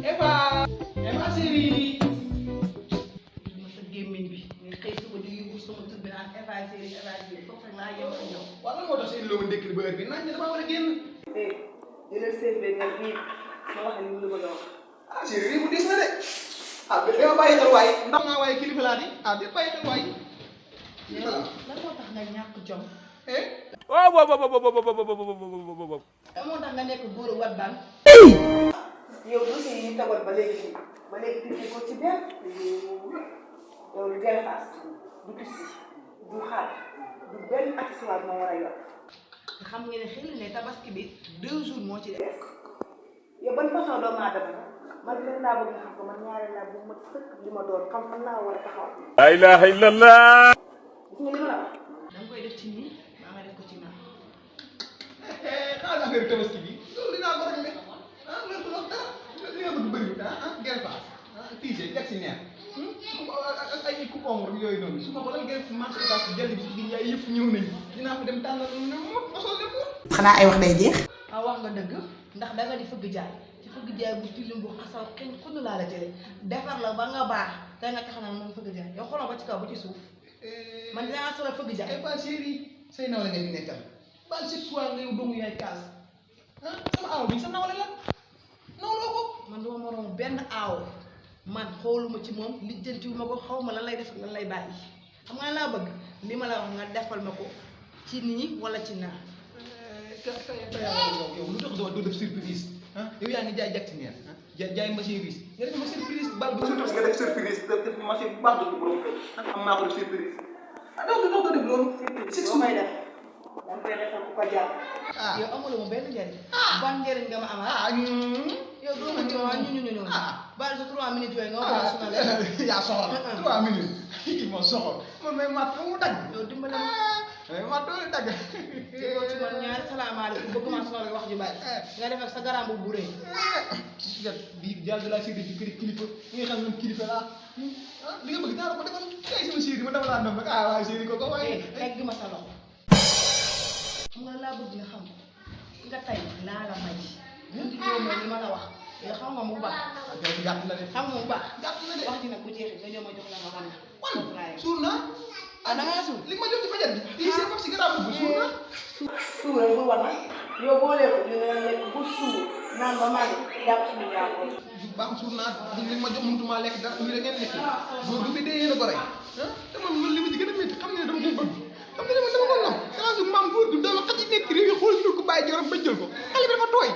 Eva Eva chérie. ma sa gémmiñ bi nga xëy suba di yóbbu sama tur bi naan Eva chérie foofu rek laa yem ak yow. waaw lan moo tax seen loo ma ndékki ba heure bi naaj na damaa war a génn. jëlal seen benn bii ma wax ni mu la bëgg a wax. ah chérie bu diis na de. ah dama bàyyi xel waay ndax naa waaye kilifa laa di di bàyyi xel waay. kilifa laa lan moo tax nga ñàkk jom. waaw waaw waaw lan moo tax nga nekk góor wat ban. yow dossier yi ñu tegoon ba léegi tijji ko ci benn. yow lu gërëfaas du tissi du xaar du benn accessoire moo war a yor. nga xam nga ne xel ne tabaski bi 2 jours moo ci des. yow ban façon doomu aadama la man leen laa bëgg nga xam ko man ñaareel laa bu ma sëkk li ma doon xam fan laa war a taxaw. la ilaha illallah. gis nga li ma la wax. da nga koy def ci nii maa nga def ko ci naa. xaaral affaire tabaski bi loolu dinaa ko réglé loolu du wax dara li nga bëgg bëriwul gërëfaas tiise jag si neex ak ay coupe ombre yooyu noonu su ma ko lan gërëm marché occas jël bi si yaay yëpp ñëw nañu dinaa ko dem tànnal ne mot mosoo dem ko. xanaa ay wax day jeex. wax nga dëgg ndax danga di fëgg jaay ci fëgg jaay bu tilim bu xasal xëñ xunn laa la jëlee defar la ba nga baax te nga tax naan moom fëgg jaay yow xooloo ba ci kaw ba ci suuf man dinaa solo fëgg jaay. pas chérie say nawle nga di nekkal ba chaque fois nga yow doomu yaay kaas sama aw bi sa nawle la nawloo ko. man duma moroom benn aaw man xooluma ci moom lijjantiwuma ko xaw ma lan lay def lan lay bàyyi xam nga laa bëgg li ma la wax nga defal ma ko ci nii wala ci naa. yow lu tax doo def surprise yow yaa ngi jaay jactinière jaay machine ris nga def ma surprise bal bu surtout nga def surprise def machine bu baax du borom kër am maa ko def surprise doo def loolu surprise boo may def danga koy defal ku ko jàpp. yow amuloo ma benn njëriñ. ban njëriñ nga ma amal. yow doo ma ci waa ñu. bari sa 3 minutes yooyu nga wax su na leen. yaa soxor 3 minutes kii moo soxor man may mat mu dagg. yow dimbale ma. mat doole dagg. yow ci man ñaari salaamaaleykum bëgg maa sonal wax ju bari. nga def ak sa garam bu rëy. bii jàll de la série ci kër kilifa ñi nga xam ne kilifa laa li nga bëgg daal ko defal kay sama série ma dama laa ndam rek waaye série ko waaye. egg ma sa loxo. xam nga laa bëgg nga xam nga tey laa la may. yow mooy li ma la wax. yow xam nga mu baax. gàtt na de. xam nga mu baax. gàtt na de wax ji nag bu jeexee nga ñëw ma jox la nga xam ne. suur naa. da ngaa suur. li ma jox ci fajar bi. lii c'est comme si gannaaw bu suur naa. suur rek bu war na yow boo lekk dina lekk bu suur naan ba maa ngi jàpp suñu jàppoo. baax suur naa li ma jox mënutuma lekk dara lii da ngeen lekk boo du fi dee yéen a ko rey te man li ma ci gën a métti xam ne dama ko bëgg xam ne dama ko nam quand su maam góor du dama xaj yi nekk réew yi xool ñu ko bàyyi jorom ba jël ko xale bi dafa tooy